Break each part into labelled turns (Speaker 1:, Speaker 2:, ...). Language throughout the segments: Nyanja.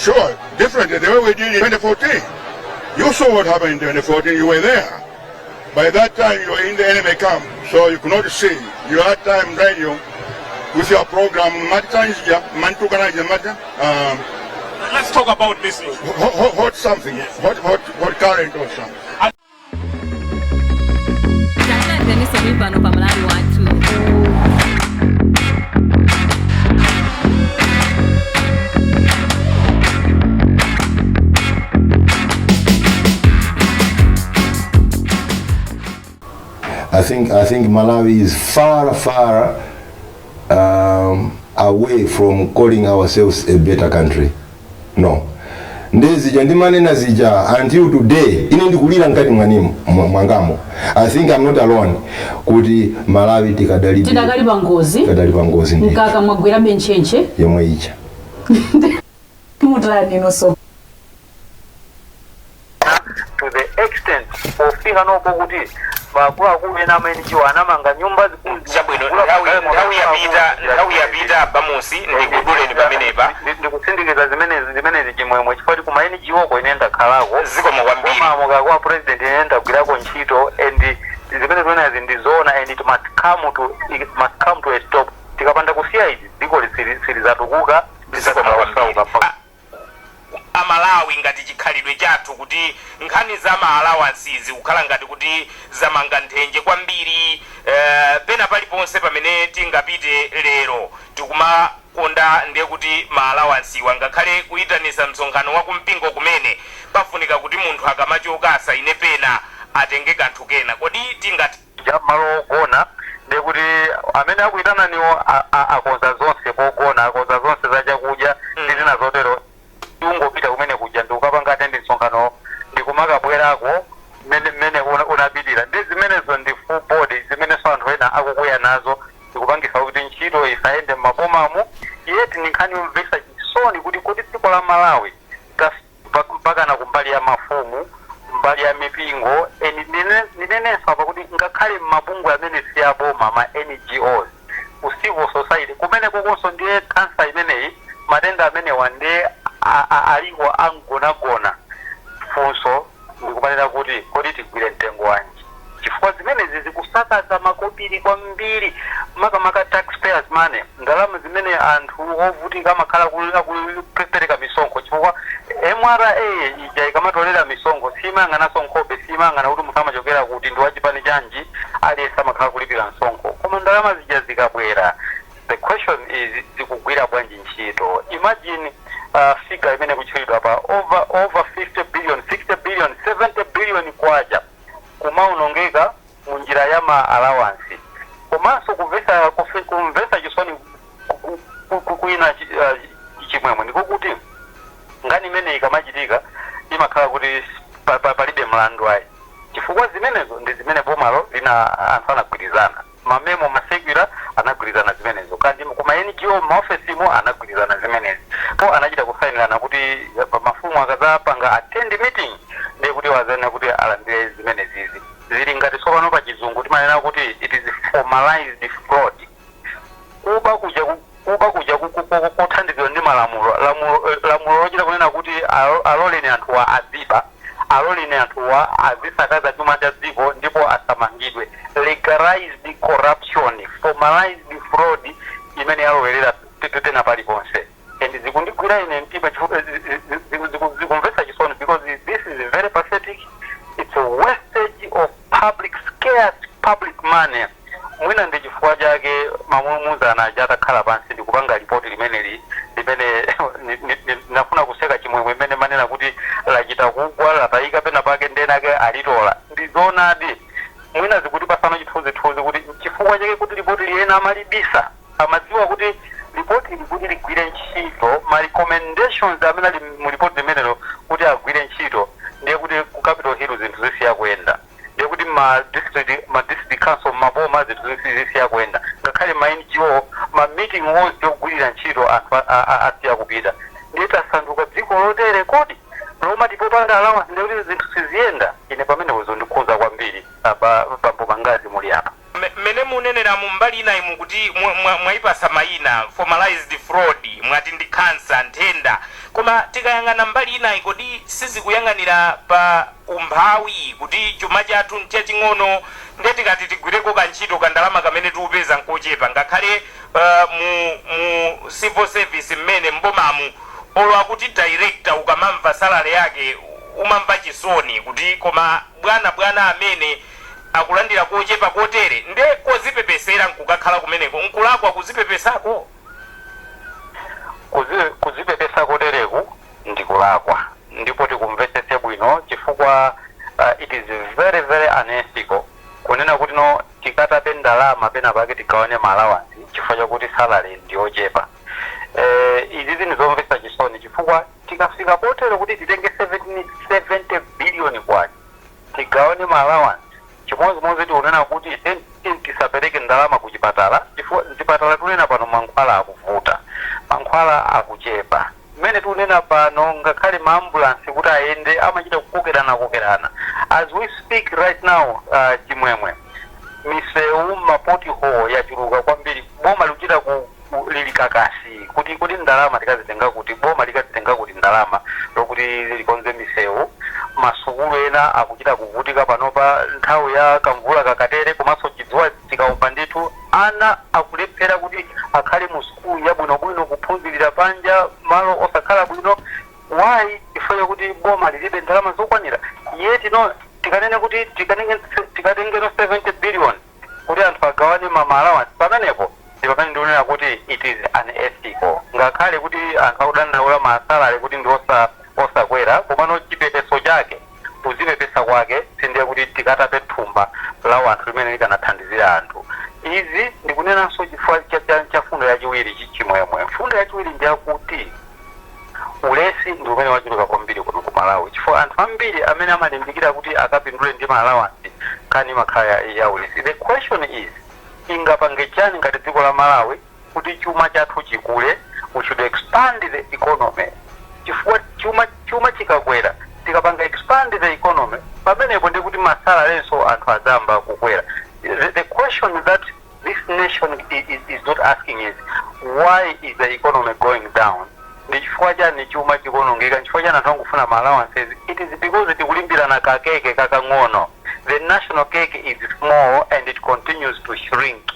Speaker 1: Sure, differently the way we did in 2014. You saw what happened in 2014, you were there. By that time, you were in the enemy camp, so you could not see. You had Time Radio with your program, Matanjia, Mantukanaja Mata,
Speaker 2: Let's talk about this issue.
Speaker 1: Hot, hot, hot something, hot, hot, hot current or something.
Speaker 3: Talandireniso muli pano pa Malawi Wathu.
Speaker 4: I think Malawi is far, far away from calling ourselves a better country. No. Ndezija ndimanena zija until today ine ndikulira mkati mwanimo mwangamo. I think I'm not alone kuti Malawi tikadali
Speaker 5: Tidakali pa ngozi.
Speaker 4: Tikadali pa ngozi ndi
Speaker 5: Mkaka mwagwerabe ntchentche.
Speaker 4: Yomwe icha.
Speaker 5: Mutani nonso?
Speaker 6: To the extent pofika nopo kuti akuluakulu ena amene NGO anamanga nyumba zikulu.
Speaker 7: Chabwino, nthawi yapita Bamusi, ndikuduleni pamenepa.
Speaker 6: Ndikutsindikiza zimenezi, Chimwemwe, chifukwa kuti kuma NGO ko ine ndakhalako.
Speaker 7: Zikomo kwambiri.
Speaker 6: Komamo kwa president ine ndagwirako ntchito and zimene zimenezi ndizoona and it must come to a stop. Tikapanda kusiya izi, dziko silizatukuka.
Speaker 7: Zikomo kwambiri. Amalawi ngati chikhalidwe chathu kuti nkhani za ma allowances kukhala ngati kuti zamanga nthenje kwambiri, pena paliponse pamene tingapite lero tikumakonda ndiye kuti ma allowance wa, ngakhale kuyitanisa msonkhano wa kumpingo kumene pafunika kuti munthu akamachoka asaine pena atenge kanthu kena. Kodi tingati
Speaker 6: Ja, malo ogona ndekuti amene akuyitananiwo akonza zonse pogona, akonza zonse za chakudya ndi zina zotero. Ungopita kumene kuja ndikukapanga attend msonkhano ndikumakabwerako mmene unapitira. Ndi zimenezo ndi full board zimenenso anthu ena akukwiya nazo, ndikupangisa kuti ntchito isayende m'mabomamu. Yet ni nkhani yomvetsa chisoni kuti kuti dziko la Malawi mpakana kumbali ya mafumu, mbali ya mipingo, and ndinenenso apa kuti ngakhale mabungwe amene si aboma, ma NGOs, ku civil society kumene kokonso ndiye kansa imeneyi, matenda amenewa ndiye aliko angonagona. Funso ndikumanena kuti kodi tigwire mtengo wanji? Chifukwa zimenezi zikusakaza makobiri kwambiri, makamaka taxpayers money, ndalama zimene anthu ovutika amakhala akupereka misonkho, chifukwa MRA ija ikamatolera misonkho simayang'ananso nkhope, simayang'ana kuti munthu amachokera kuti, ndi wachipani chanji, aliyense amakhala kulipira msonkho. Koma ndalama zija zikabwera, the question is, zikugwira bwanji ntchito? Imagine figure imene kutchulidwa pa over 50 billion, 60 billion, 70 billion kwacha kumaonongeka munjira ya ma allowance. Komanso kumvesa chisoni kwina, Chimwemwe, ndikokuti nkhani imene ikamachitika imakhala kuti palibe mlandu ayi, chifukwa zimenezo ndi zimene bomalo lina anthu anagwirizana, ma memo, ma circular anagwirizana zimenezo, kandi kuma NGO maofesimo anagwirizana zimenezi po anachita kusainirana kuti mafumu akazapanga attend meeting ndiye kuti wazana kuti alandire zimenezizi. Zili ngati tsopano pa Chizungu timanena kuti it is formalized fraud, kuba kuja kothandizidwa ndi malamulo, lamulo lochita kunena kuti aloleni anthuwa aziba, aloleni anthuwa azisakaza chuma cha dziko ndipo asamangidwe. Legalized corruption, formalized fraud imene yalowerera pena paliponse. And zikundigwira ine mtima, zikumvetsa chisoni because this is very pathetic. It's a wastage of public scarce public money. Mwina ndi chifukwa chake mamulumuzana aja atakhala pansi ndikupanga ripoti limeneli limene nafuna kuseka, Chimwemwe, imene manena kuti lachita kugwa, latayika pena pake, ndenake alitola. Ndizoonadi, mwina zikuti pasano chithunzithunzi kuti chifukwa chake kuti ripoti liyena amalibisa, amadziwa kuti ripoti likuti ligwire ntchito, ma recommendations amene ali mu ripoti limenelo kuti agwire ntchito, ndiye kuti ku Capitol Hill zinthu zisiya kuyenda, ndiye kuti ma district council, maboma zinthu zisiya kuyenda, ngakhale ma NGO, ma meeting onse ogwirira ntchito anthu asiya kupita. Ndiye tasanduka dziko lotere kodi, lomati popanda allowance ndiye kuti zinthu siziyenda? Ine pamenepo ndikhuza kwambiri. Bambo Mangazi muli apa.
Speaker 7: Mmene munenera mu mbali inayi mukuti mwayipasa mayina formalized fraud, mwati ndi cancer, nthenda, koma Koma tikayang'ana mbali inayi, kodi sizikuyang'anira pa umphawi, kuti chuma chathu nchaching'ono, nde tikati tigwireko kantchito, kandalama kamene tikupeza nkochepa, ngakhale mu civil service mmene mbomamu, olo akuti director, ukamamva salary yake umamva chisoni kuti koma bwana, bwana amene akulandira kochepa kotere, nde kozipepesera nkukakhala kumeneko nkulakwa kuzipepesako?
Speaker 6: Kuzipepesa kotereku ndikulakwa, ndipo tikumvetsetse bwino, chifukwa it is very very unethical kunena kuti no, tikatape ndalama pena pake tigawane ma allowance chifukwa chakuti salary ndiyochepa. Izi zini zomvetsa chisoni, chifukwa tikafika potero kuti titenge 70, 70 billion kwacha tigawane ma allowance, chimodzimodzi tikunena kuti tisapereke ndalama ku chipatala, chifukwa mchipatala tunena pano mankhwala akuvuta, mankhwala akuchepa. Mmene tikunena pano, ngakhale ma ambulance kuti ayende amachita kukokerana kokerana. As we speak right now, Chimwemwe, misewu ma pothole yachuluka kwambiri. Boma likuchita lili kakasi kuti ndalama tikazitenga kuti, boma likazitenga kuti ndalama lokuti likonze misewu. Masukulu ena akuchita kuvutika panopa nthawi ya kamvula kakatere, komanso chidzuwa chikaumba ndithu, ana akulephera kuti akhale mu sukulu yabwinobwino, kuphunzirira panja, malo osakhala bwino. Why? Chifukwa chakuti boma lilibe ndalama zokwanira. Iye tino tikanene kuti tikatengeno 70 billion kuti anthu agawane ma allowance, pamenepo ndi pamene ndikunena kuti it is unethical. Ngakhale kuti anthu akudandaula ma salary kuti ndi osakwera, komano chipepeso chake, kuzipepesa kwake, sindiye kuti tikatape thumba la anthu limene likanathandizira anthu. Izi ndikunenanso chifukwa cha fundo yachiwiri. Chimwemwe, mfundo yachiwiri ndiyakuti ulesi ndi umene wachuluka kwambiri kuno ku Malawi, chifukwa anthu ambiri amene amalimbikira kuti akapindule ndi ma allowance, nkhani imakhala ya ulesi. The question is, ingapange chani ngati dziko la Malawi kuti chuma chathu chikule? We should expand the economy, chifukwa chuma chikakwera, tikapanga expand the economy, pamenepo ndi kuti ma salaryso anthu adzamba kukwera. The question that this nation is not asking is, why is the economy going down? Ndi chifukwa chani chuma chikuonongeka? Chifukwa chani anthu angufuna ma allowances? It is because tikulimbirana kakeke kakang'ono. The national cake is small and it continues to shrink.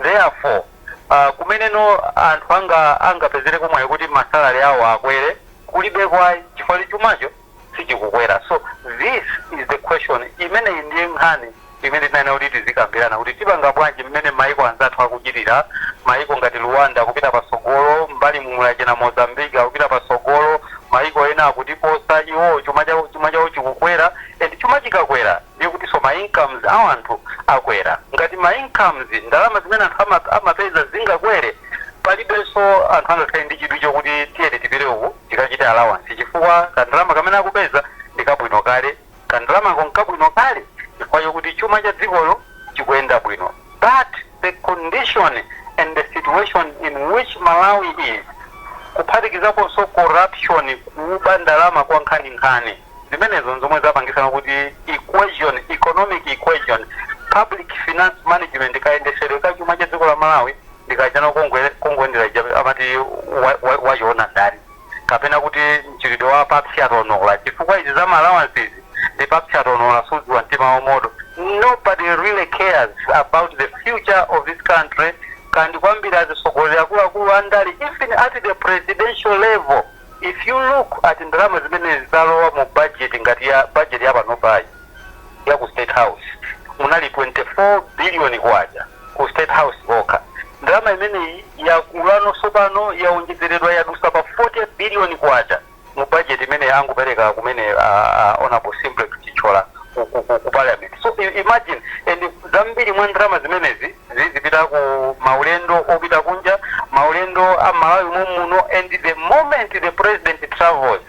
Speaker 6: Therefore, kumeneno anthu angapezereko mwayi kuti ma salary awo akwere kulibe kwayi, chifukwa chumacho sichikukwera. So this is the question imeneyi, ndiye nkhani imene tinanena kuti tizikambirana kuti tipanga bwanji mmene maiko anzathu akuchitira. Maiko ngati Rwanda akupita patsogolo, mbali mumulachena Mozambique akupita patsogolo, maiko ena akutiposa iwo, chuma chawo chikukwera. And chuma chikakwera, ndiye kuti so ma incomes a anthu akwera. Ngati ma incomes, ndalama zimene anthu amapeza zingakwere, palibenso anthu angakhale ndi chidwi chokuti tiyeni tipite uku tikachite allowance, chifukwa kandalama kamene akupeza ndi kabwino kale, kandalamako nkabwino kale, chifukwa chokuti chuma cha dzikolo chikuyenda bwino. But the condition and the situation in which Malawi is, kuphatikizaponso corruption, kuba ndalama kwa nkhaninkhani, zimenezo nzomwe zapangisana kuti equation, economic equation, public finance management, kayendesedwe ka chuma cha dziko la Malawi ndikachana kongwendera amati wachiona ndani, kapena kuti mchitidwe wa papsatonola, chifukwa izi za allowances ndi papsatonola, sudziwa mtima wa moto. Nobody really cares about the future of this country. Kandi kwambiri atsogoleri akuluakulu andale, even at the presidential level, if you look at ndalama zimene zalowa mu budget, ngati ya budget ya panopayi ya ku State House, munali 24 billion kwacha ku State House kokha. Ndalama imeneyi yakulanonso pano, yaonjezeredwa, yadusa pa 40 billion kwacha mu budget imene yangopereka kumene Honorable Simplex Chithyola ku parliament. So imagine, and zambiri mwa ndalama zimenezi zizipita ku maulendo opita kunja, maulendo a Malawi muno. And the moment the president travels,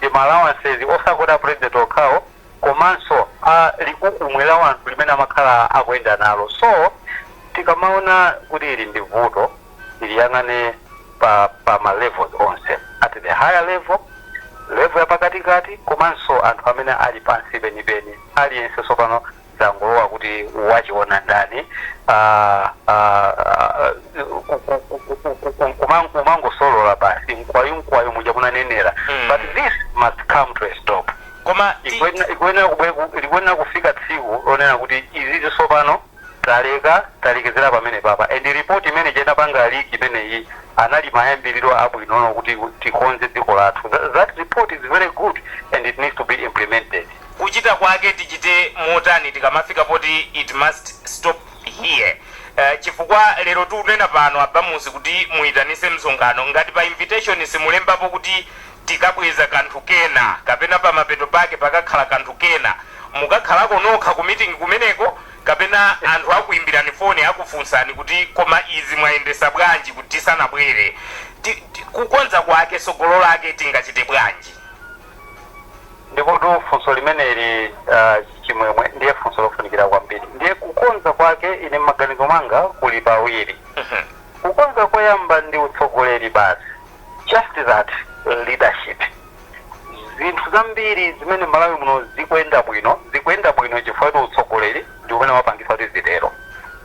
Speaker 6: the allowances osakota president okhawo, komanso a likukumwe la wanthu limene amakhala akuyenda nalo. So tikamaona kuti ili ndi vuto, tiliyang'ane pa ma levels onse, at the higher level, level yapakatikati, komanso anthu amene ali pansi penipeni. Aliyense sopano zangolowa kuti wachiona ndani. Kumangosolola basi mkwayu mkwayu muja munanenera. But this must come to a stop.
Speaker 7: Koma
Speaker 6: Ikuyenera kufika tsiku lonena kuti izi tsopano taleka, talekezera pamene papa. And report imene chenapanga leak imeneyi anali mayambiriro abwinono kuti tikonze dziko lathu. That report is very good and it needs to be implemented.
Speaker 7: Kuchita kwake tichite motani tikamafika poti it must stop here? Chifukwa lero tikunena pano, a Bamusi, kuti muyitanise msonkhano, ngati pa invitation simulembapo kuti tikabweza kanthu kena kapena pamapeto pake pakakhala kanthu kena, mukakhalako nokha ku meeting kumeneko kapena anthu akuimbirani foni, akufunsani kuti koma izi mwayendesa bwanji kuti tisanabwere? Kukonza kwake, sogolo lake tingachite bwanji?
Speaker 6: Ndipo tu funso limeneli, Chimwemwe, ndiye funso lofunikira kwambiri. Ndiye kukonza kwake, ine m'maganizo mwanga kuli pawiri. Kukonza koyamba ndi utsogoleri basi, just that, leadership. Zinthu zambiri zimene Malawi muno zikuyenda bwino, zikuyenda bwino chifukwa kuti utsogoleri ndi umene wapangisa kuti zitero.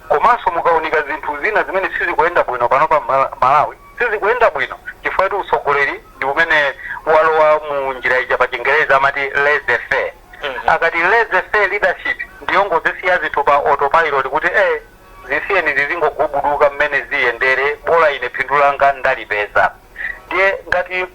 Speaker 6: Komanso mukaunika zinthu zina zimene sizikuyenda bwino pano pa Malawi, sizikuyenda bwino chifukwa kuti utsogoleri ndi umene walowa mu njira ija pa Chingereza amati laissez faire. Akati laissez faire leadership, ndiyongozisiya zinthu pa autopilot kuti zisiyeni zizingogubuduka mmene ziyendere, bola ine phindu langa ndalipeza. Ndiye ngati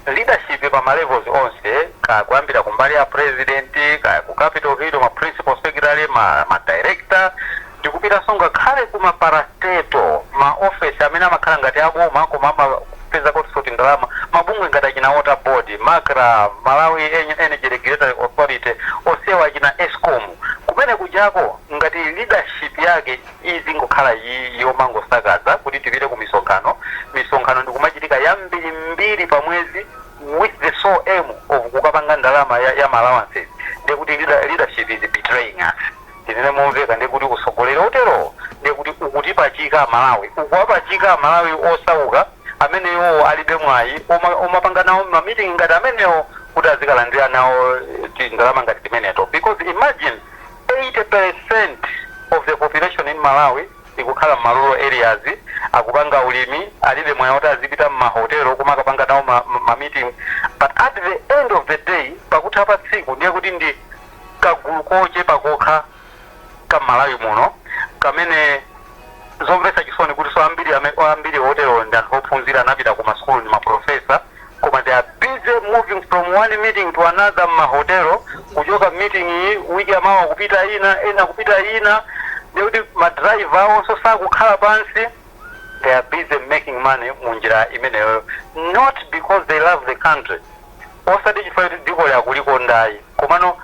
Speaker 6: leadership pa ma levels onse, ka kuyambira kumbali ya president, ka ku Capital Hill, ma principal secretary, ma director, ndikupitanso ngakhale ku ma parastatal, ma office amene amakhala ngati aboma koma amapeza kuti ndalama, mabungwe ngati achina Water Board, MACRA, Malawi Energy Regulatory Authority, osewa achina ESCOM, kumene kujako ngati leadership yake izingokhala iyi yomangosakaza kuti tipite ku misonkhano, misonkhano ndikumachitika yambirimbiri pa mwezi with the sole aim of kukapanga ndalama ya ma allowances, ndekuti leadership is betraying us. Tinene momveka, ndekuti utsogoleri otero ndekuti ukutipachika Malawi, ukuwapachika Malawi osauka amenewo alibe mwayi omapanga nawo ma meeting ngati amenewo kuti azikalandira nawo ndalama ngati timeneto. Because imagine, 80% of the population in Malawi ikukhala ma rural areas, akupanga ulimi, alibe mwayi oti azipita mmahotelo koma akapanga nawo ma meeting. But at the end of the day, pakutha pa tsiku, ndiye kuti ndi kagulu kochepa kokha ka Malawi muno kamene, zomvetsa chisoni kuti so ambiri ambiri otero ndi anthu ophunzira, anapita ku masukulu, ndi maprofesa, koma they are busy moving from one meeting to another mmahotelo, kuchoka meeting iyi wiki yamawa kupita ina, ena kupita ina. Ndikuti ma driver awonso sakukhala pansi. They are busy making money munjira imeneyo, not because they love the country, osati chifukwa kuti dziko lakulikondayi, komano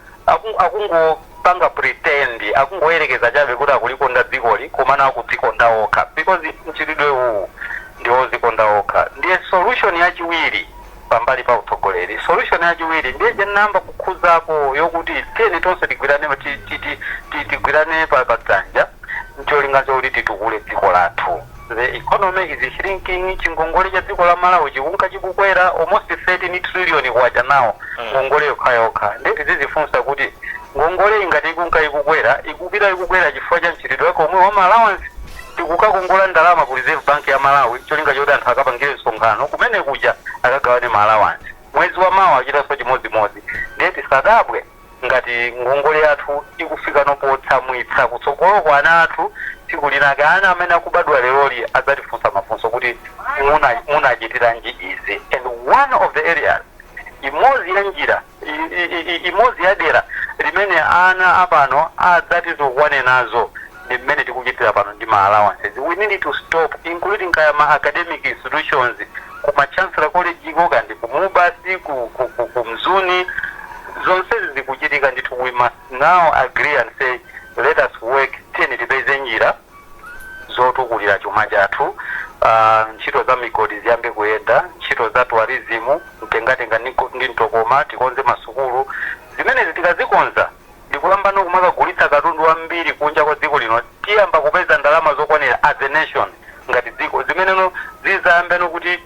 Speaker 6: akungopanga pretend, akungoyerekeza chabe kuti akulikonda dzikoli, komano akudzikonda okha, because mchitidwe uwu ndi wozikonda okha. Ndiye solution yachiwiri pambali pa utsogoleri, solution yachiwiri ndiye janamba kukhuzapo yokuti tiyeni tonse tigwirane tigwirane pa dzanja ncholinga chokuti titukule dziko lathu. The economy is shrinking. Chingongole cha dziko la Malawi chikunka chikukwera, almost 13 trillion kwacha nawo ngongole yokha yokha. Ndiye tizizifunsa kuti ngongole ingati ikunka ikukwera, ikupita ikukwera chifukwa cha mchitidwe wake omwe wa allowance. Tikukakongola ndalama ku Reserve Bank ya Malawi cholinga choti anthu akapangire msonkhano kumene kuja, akagawane ma allowance. Mwezi wa mawa achitanso chimodzimodzi. Ndiye tisadabwe ngati ngongole yathu ikufika nopotsamwitsa kutsogoloko. Ana athu tsiku linake, ana amene akubadwa leroli, adzatifunsa mafunso kuti munachitiranji izi? And one of the areas, imodzi ya njira imodzi ya dera limene ana apano adzati tikwane nazo ndi mmene tikuchitira pano ndi ma allowances. We need to stop, including kaya ma academic institutions, kuma Chancellor College iko, kandi ku MUBAS, ku Mzuni, zonsezi zikuchitika ndithu. We must now agree and say, let us work, tiyeni tipeze njira zotukulira chuma chathu. Ntchito za migodi ziyambe kuyenda, ntchito za tourism, mtengatenga ndi mtokoma, tikonze masukulu. Zimenezi tikazikonza ndikuyamba kumakagulitsa katundu wambiri kunja kwa dziko lino, tiyamba kupeza ndalama zokwanira as a nation, ngati dziko, zimeneno zizayambeno kuti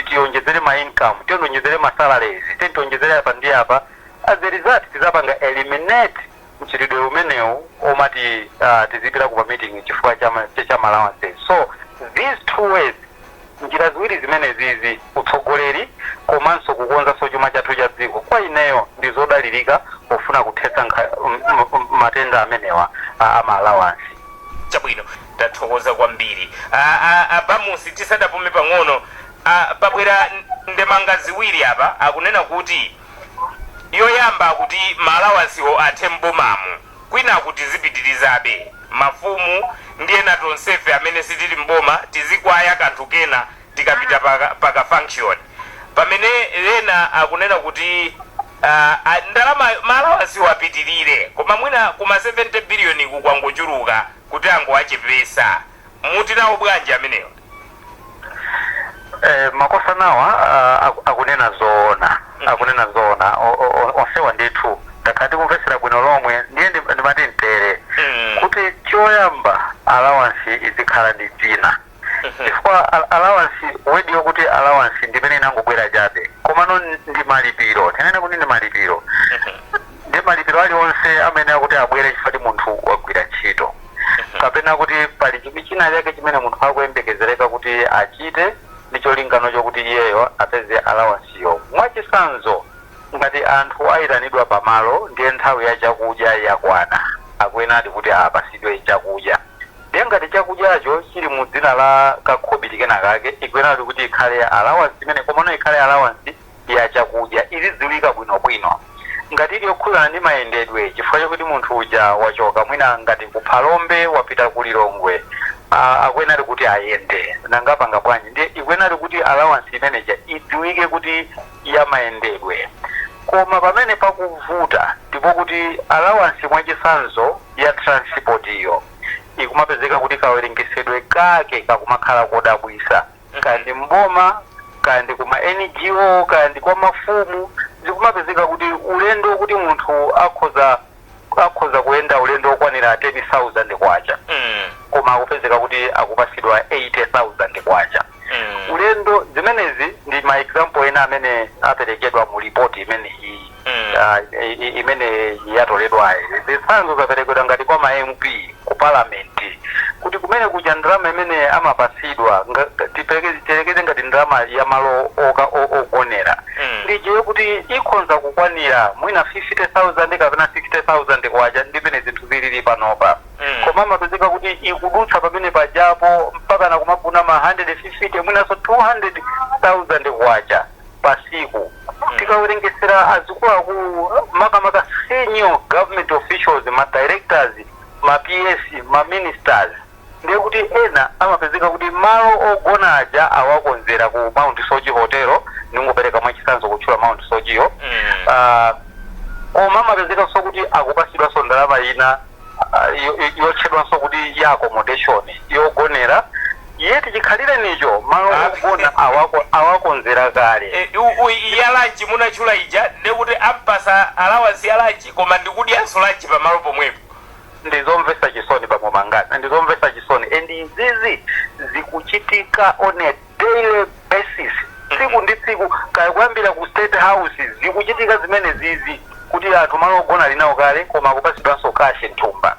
Speaker 6: tionjezere ma income, tionjezere ma salaries, tionjezere apa ndi apa. As a result, tizapanga eliminate mchitidwe umenewu. Omati tizipita ku meeting chifukwa cha ma allowances. So these two ways, njira ziwiri zimene zizi, utsogoleri komanso kukonzanso chuma chathu cha dziko, kwa ineyo ndi zodalirika pofuna kuthetsa matenda amenewa ama allowance.
Speaker 7: Chabwino, tathokoza kwambiri. Abamusi, tisadapume pang'ono, pabwera ndemanga ziwiri apa. Akunena kuti yoyamba akuti ma allowancewo athe mbomamu, kwina akuti zipitirizabe, mafumu ndi ena tonsefe amene sitili mboma tizikwaya kanthu kena tikapita paka function, pamene ena akunena kuti ndalama ma allowancewo apitirire, koma mwina kuma 70 billion kukwangochuluka kuti angoachepesa. Muti nawo bwanji amenewa?
Speaker 6: Makosanawa akunena zoona, akunena zoona onsewa ndithu. Ndakhala ndikumvetsera bwino lomwe. Ndiye ndimati mtere kuti choyamba allowance izikhala ndi dzina, chifukwa allowance, word yokuti allowance ndimene inangobwera chabe, komano ndi malipiro. Tinene kuti ndi malipiro, ndi malipiro aliwonse amene akuti abwere chifukwa kuti munthu wagwira ntchito kapena kuti pali chinthu china chake chimene munthu akuyembekezereka kuti achite ndi cholingano chokuti iyeyo apeze allowance yo. Mwachitsanzo, ngati anthu ayitanidwa pamalo, ndiye nthawi ya chakudya yakwana, akuyenadi kuti apasidwe chakudya. Ndiye ngati chakudyacho chili mu dzina la kakhobiri kena kake, ikuyenadi kuti ikhale allowance imene, komano ikhale allowance ya chakudya, izidziwika bwinobwino. Ngati ili yokhudzana ndi mayendedwe, chifukwa chokuti munthu uja wachoka mwina ngati ku Phalombe wapita ku Lilongwe, akuyenadi kuti ayende, nangapanga bwanji? Ndiye ikuyenadi kuti allowance imeneja idziwike kuti ya mayendedwe. Koma pamene pakuvuta ndipo kuti allowance, mwachitsanzo ya transport iyo, ikumapezeka kuti kawerengesedwe kake kakumakhala kodabwisa, kandi mboma, kandi kuma NGO, kandi kwa mafumu. Zikumapezeka kuti ulendo kuti munthu akhoza kuyenda ulendo okwanira 10,000 kwacha, koma akupezeka kuti akupasidwa 80,000 kwacha ulendo. Zimenezi ndi ma example ena amene aperekedwa mu ripoti imene iyi imene yatoledwayi. Zitsanzo zaperekedwa ngati kwa ma MP ku parliament, kuti kumene kuja ndalama imene amapasidwa, tiperekeze ngati ndalama ya malo ogonera, ndiye kuti ikhonza kukwanira mwina 50,000 kapena 60,000 kwacha, ndimene zinthu zilili panopa, koma amapezeka kuti ikudutsa pamene pajapo mpaka na kumaguna ma 150, mwinanso 200,000 kwacha pasiku. Tikawerengesera azikuluakulu, makamaka senior government officials, ma directors, ma PS, ma ministers, ndiye kuti ena amapezeka kuti malo ogona aja awakonzera ku Mount Soche Hotel, ndingopereka mwachitsanzo kutchula Mount Socheyo, koma amapezekanso kuti akupasidwanso ndalama ina yotchedwanso kuti ya accommodation, yogonera, yeti chikhalire nicho malo ogona awakonzera kale.
Speaker 7: Ya lunch munatchula ija, ndekuti ampasa allowance ya lunch, koma ndikudyanso lunch pamalo pomwepo.
Speaker 6: Ndizomvetsa chisoni pamwe mangani, ndizomvetsa chisoni, and izizi zikuchitika on a daily basis, tsiku ndi tsiku, kaya kuyambira ku State House zikuchitika zimene zizi, kuti anthu malo ogona linawo kale, koma akupasidwanso cash mthumba.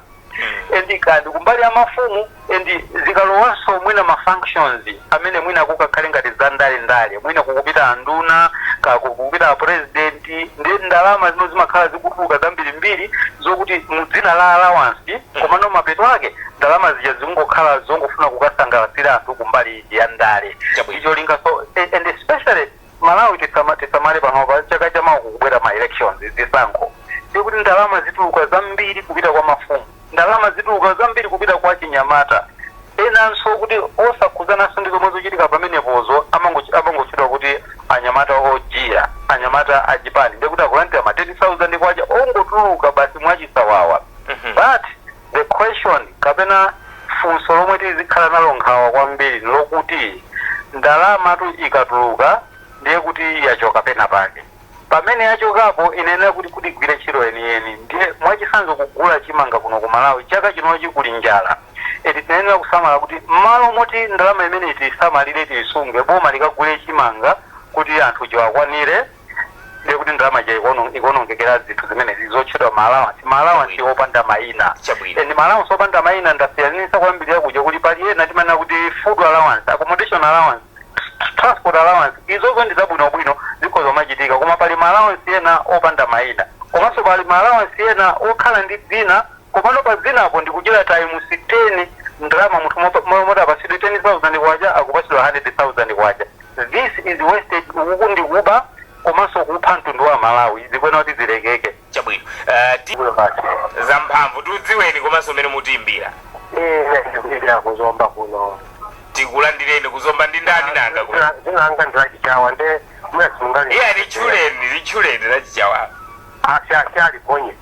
Speaker 6: And kandi kumbali ya mafumu, and zikalowanso mwina ma functions amene mwina kukakhale ngati za ndale ndale, mwina kukupita anduna, kukupita president, ndi ndalama zino zimakhala zikutuluka zambirimbiri zokuti mu dzina la allowance, komano mapeto ake ndalama zija zingokhala zongofuna kukasangalatsira anthu kumbali ya ndale. Icho so, and especially Malawi, tisamale panopa, chaka chamawa kukubwera ma elections, zisankho, ndikuti ndalama zituluka zambiri kupita kwa mafumu, ndalama zituluka zambiri kupita kwa chinyamata enanso kuti osakhuzananso ndi zomwe zochitika pamenepozo, amangotchedwa kuti anyamata ojiya, anyamata achipani, ndikuti akulandira ma 10,000 kwacha ongotuluka basi mwachisawawa. But the question kapena funso lomwe tizikhala nalo nkhawa kwambiri lokuti ndalamatu ikatuluka, ndiye kuti yachoka pena pake. Pamene yachokapo inenera kuti igwire ntchito yeniyeni. Ndiye mwachitsanzo kugula chimanga kuno ku Malawi chaka chinochi kuli njala eti, tinayenera kusamala kuti mmalo moti ndalama imene tiyisamalire, tiyisunge, boma likagule chimanga kuti anthu chiwakwanire. Ndiye kuti ndalama ija ikuonongekera zinthu zimenezi zotchedwa ma allowance, ma allowance opanda mayina.
Speaker 7: Chabwino.
Speaker 6: And ma allowance opanda mayina ndasiyanisa kwambiri yakuja kuti pali ena timanena kuti food allowance, accommodation allowance, transport allowance. Izozo ndi zabwinobwino, zikhoza kumachitika, koma pali ma allowance ena opanda mayina, komanso pali ma allowance ena okhala ndi dzina, komano pa dzinapo ndikuchita times 10 ndalama. Munthu moti apasidwe 10,000 kwacha, akupasidwa 100,000 kwacha. This is wastage. Uku ndikuba komanso kupha mtundu wa Malawi. Zikuyenera kuti zilekeke.
Speaker 7: Chabwino. Zamphamvu. Tiudziweni komanso umene mutiimbira.
Speaker 8: Ine ndikuimbira kuZomba kuno.
Speaker 7: Tikulandireni kuZomba. Ndi ndani nanga kuno?
Speaker 8: Dzina langa ndilachichawa, nde muyasungali.
Speaker 7: Iya, litchuleni, litchuleni lachichawa.
Speaker 8: Asi asi aliponye.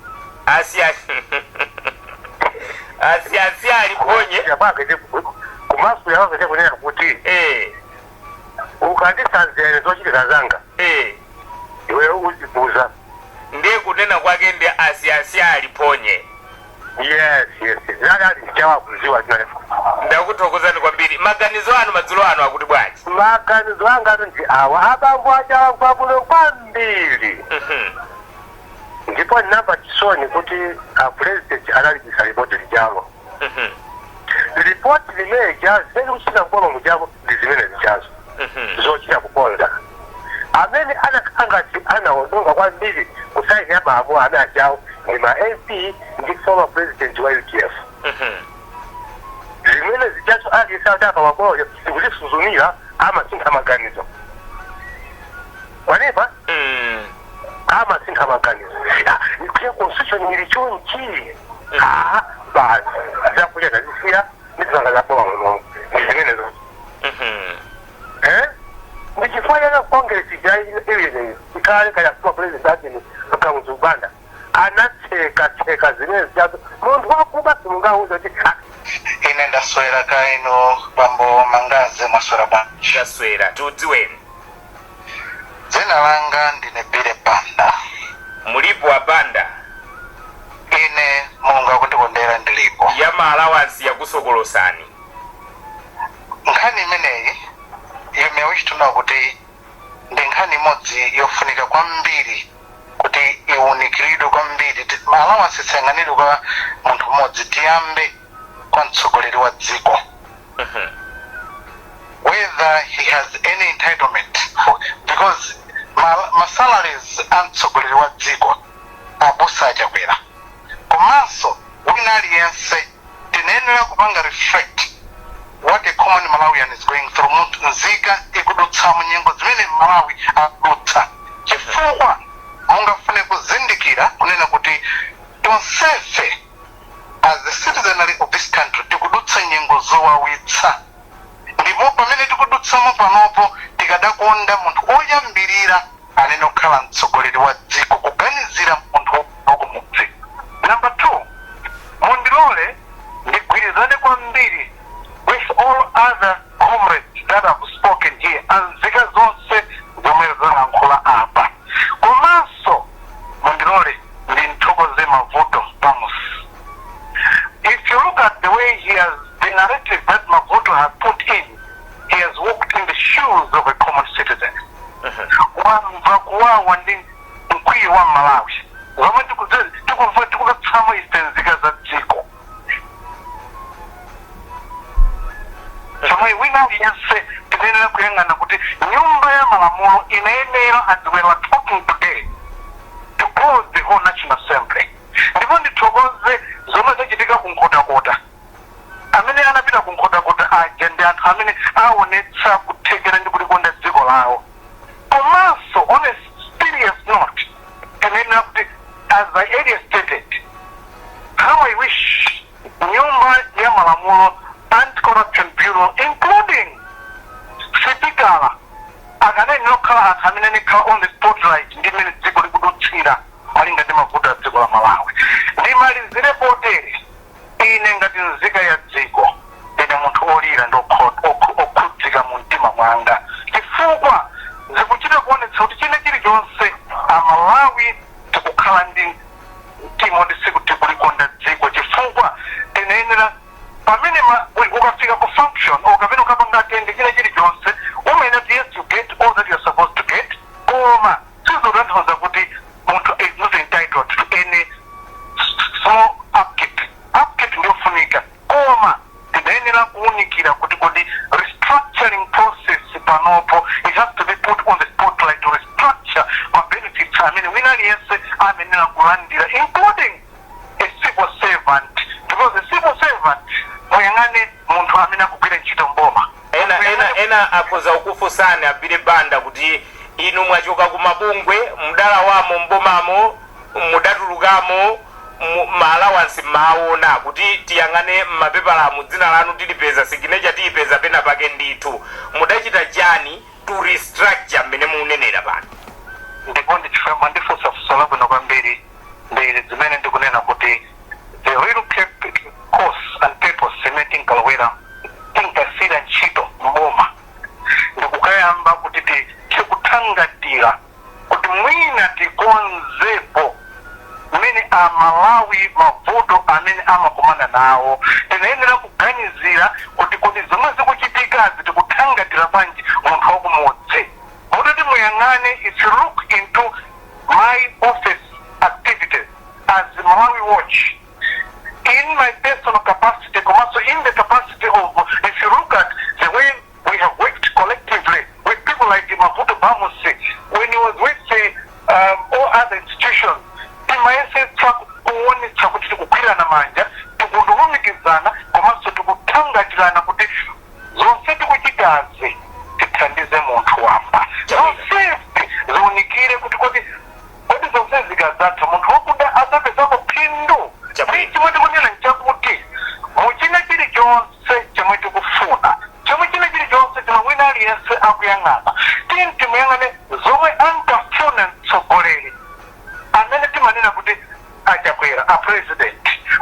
Speaker 7: Asi asi asi asi aliponye.
Speaker 8: Kwake kumasu yawake kunena kuti ukandisanzere zochitika zanga, iwe uzibuza.
Speaker 7: Ndiye kunena kwake ndi asi asi aliponye.
Speaker 8: Yes, zali alichichawa kuziwa zina.
Speaker 7: Ndakuthokozani kwambiri. Maganizo anu madzulo ano akuti bwanji?
Speaker 8: Maganizo anga atu ndi awa: abambo achawa kwabulo kwambiri. Ndipo ndinamva chisoni kuti a president analibisa ripoti lijalo. Ripoti limene jazo zimene kuchita kuboma mujavo ndi zimene zichazo zochita kukonza. Amene anakhala ngati anaononga kwambiri kusaini ya malamulo amene ajawo ndi ma MP ndi former president wa UDF. Zimene zichazo aliyense ataka wakoyo ndikutisuzumira, amasintha maganizo wanepa. Amasintha maganizo kuya constitution ili chonchi. Ah, basi, zakuja tazisiya ndizanga zaboma munomu ndi zimenezo. Ndichifukwa chake Congress ija ikale kaya former president ajeni Kamuzu Banda anatseka tseka zimene zichazo. Munthu wakuba simungauza kuti ah,
Speaker 9: Ine ndaswera kaino, bambo Mangaze, mwaswera bwanji?
Speaker 7: Ndaswera. Tiudziweni.
Speaker 9: Dzina langa ndine Bile Banda.
Speaker 7: Mulipo apanda?
Speaker 9: Ine Mulungu akundikondera, ndilipo.
Speaker 7: Ya ma allowance yakusokolosani.
Speaker 9: Nkhani imeneyi, you may wish to know kuti ndi nkhani imodzi yofunika kwambiri kuti iwunikiridwe kwambiri. Ma allowance isayang'anidwe kwa munthu mmodzi, tiyambe kwa mtsogoleri wa dziko, whether he has any entitlement for, because ma salaries a mtsogoleri wa dziko abusa aChakwera komanso wina aliyense, tinayenera kupanga reflect what a common Malawian is going through, munthu nzika ikudutsa mu nyengo zimene Malawi akudutsa, chifukwa mungafune kuzindikira kunena kuti tonsefe as the citizenry of this country tikudutsa nyengo zowawitsa. Ndipo pamene tikudutsamo panopo, tikadakonda munthu oyambirira anene okhala mtsogoleri wa dziko kuganizira munthu wakumudzi. Number two, mundilole ndigwirizane kwambiri with all other comrades that have spoken here, anzika zonse zomwe zalankhula apa. Komanso mundilole ndinthokoze Mavuto Bamusi. If you look at the way he has, the narrative that Mavuto has put in, he has walked in the shoes of a common citizen. Wamva kuwawa ndi mkwiyo wa Malawi zomwe tikumva tikukatsamo ife nzika za dziko, chomwe wina aliyense tikuyenera kuyang'ana kuti nyumba ya malamulo inayenera, as we are talking today, to close the whole National Assembly. Ndipo ndithokoze zomwe zachitika ku Nkhotakota. Amene anapita ku Nkhotakota aja ndi anthu amene aonetsa kuthekera ndi kulikonda dziko lawo. Komanso on a serious note, tinena kuti, as I earlier stated, how I wish nyumba ya malamulo, Anti-Corruption Bureau, including sipikala, akanene okhala anthu amene anekhala on the spotlight ndi mmene dziko likudutsira malinga ndi mavuto a dziko la Malawi. Ndimalizire potere: ine ngati nzika ya dziko, ndine munthu olira ndi okhudzika mu mtima mwanga, chifukwa zikuchita kuonetsa kuti chine chilichonse Amalawi tikukhala ndi mtima ndi siku tikulikonda dziko, chifukwa tinayenera pamene ukafika ku function or kapena ukapanga attend china chilichonse, umayenera kuti yes, you get all that you are supposed to get, koma sizotanthauza.
Speaker 6: Amene wina aliyense amenera kulandira, including a civil servant, because a civil servant, muyang'ane munthu amene akugwira ntchito mboma.
Speaker 7: Ena akhoza kukufunsani, a Billy Banda, kuti inu mwachoka ku mabungwe, mudalawamo mbomamo, mudatulukamo, ma allowance mmaona kuti tiyang'ane mmapepalamu, dzina lanu tilipeza, signature tiyipeza pena pake ndithu. Mudachita chani to restructure mmene munenera pano?
Speaker 6: Ndipo ndichifukwa mwandifunsa funso labwino kwambiri. Ndi zimene ndikunena kuti the real cause and purpose imene tinkalowera, tinkasira ntchito mboma, ndikukayamba kuti tikuthangatira kuti mwina tikonzepo mmene Amalawi mavuto amene amakumana nawo. Tinayenera kuganizira kuti zomwe zikuchitikazi tikuthangatira bwanji munthu wakumudzi. Mutati muyang'ane, if you look into my office activities as Malawi Watch, in my personal capacity komanso in the capacity of, if you look at the way we have worked collectively with people like Mavuto Bamusi when he was with all other institutions, timayesetsa kuonetsa kuti tikugwirana manja, tikulumikizana komanso tikuthangatirana kuti zonse tikuchitazi tithandize munthu wamba. Zonsezi ziunikire kuti zonse zikadzatha, munthu wakuda adzapezako phindu. Chimwe tikunena nchakuti muchina chilichonse chomwe tikufuna, chomwe china chilichonse chomwe wina aliyense akuyang'ana, tiyeni timuyang'ane zomwe ankafuna mtsogoleri amene timanena kuti Achakwera, a president.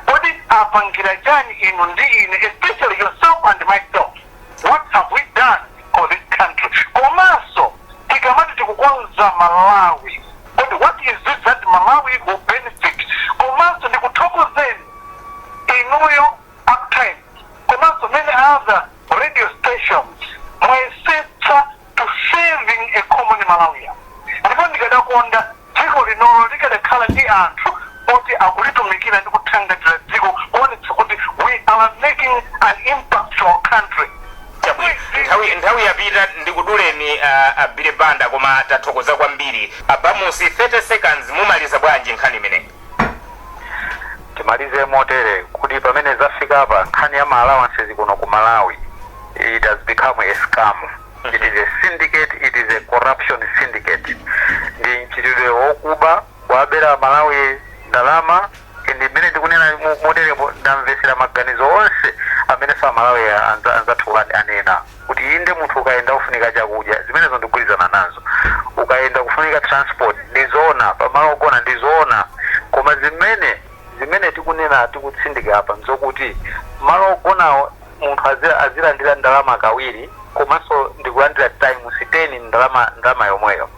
Speaker 6: Kodi apangira chani inu ndi ine, especially yourself and myself? What have we done for this country? Komanso tikamati tikukonza Malawi, kodi what is it that Malawi will benefit? Komanso ndikuthokozeni inuyo Uptime komanso many other radio stations, mwayesetsa to saving a common Malawian. Ndipo ndikadakonda dziko linolo likadakhala ndi anthu oti akulitumikira ndi kuthangatira dziko, kuonetsa kuti we are making an impact to our country.
Speaker 7: Chabwino, nthawi yapita, ndikuduleni, a Billy Banda, koma tathokoza kwambiri. A Bamusi, 30 seconds, mumaliza bwanji nkhani imeneyi?
Speaker 6: Timalize motere kuti pamene zafika apa, nkhani ya ma allowances kuno ku Malawi, it has become a scam. It is a syndicate, it is a corruption syndicate. Ndi mchitidwe wokuba, kuwabera Malawi ndalama. Ndi mmene ndikunena moteremo, ndamvesera maganizo onse amene sa Malawi anzathu anena kuti inde, munthu ukayenda ufunika chakudya, zimenezo ndigwirizana nazo. Ukayenda kufunika transport, ndizoona. Pamalo ogona, ndizoona. Koma zimene tikunena, tikutsindika apa nzokuti malo ogonawo munthu azilandira ndalama kawiri, komanso ndikulandira times 10 ndalama yomweyo.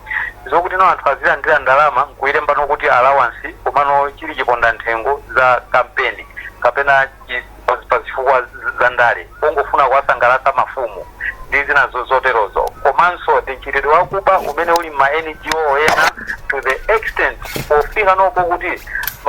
Speaker 6: Zokuti no, anthu azilandira ndalama nkuyilemba kuti allowance, komano chili chiponda nthengo za kampeni kapena pa zifukwa za ndale, kungofuna kuwasangalatsa mafumu ndi zina zoterozo. Komanso ndi mchitidwe wakuba umene uli ma NGO ena, to the extent pofika nopo kuti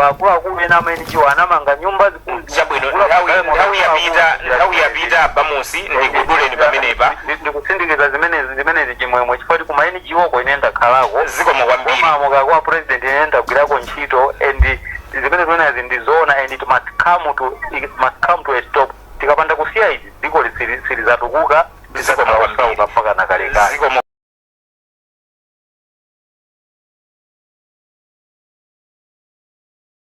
Speaker 6: akuluakulu ena ama NGO anamanga nyumba zikulu.
Speaker 7: Chabwino, nthawi yapita, nthawi yapita. Bamusi, ndikuduleni pamenepa.
Speaker 6: Ndikutsindikiza zimenezi, Chimwemwe, chifukwa kuma NGO ko ine ndakhalako.
Speaker 7: Zikomo kwambiri.
Speaker 6: Komamo kwa president ine ndagwirako ntchito, and zimene zimenezi ndizoona, and it must come to a stop.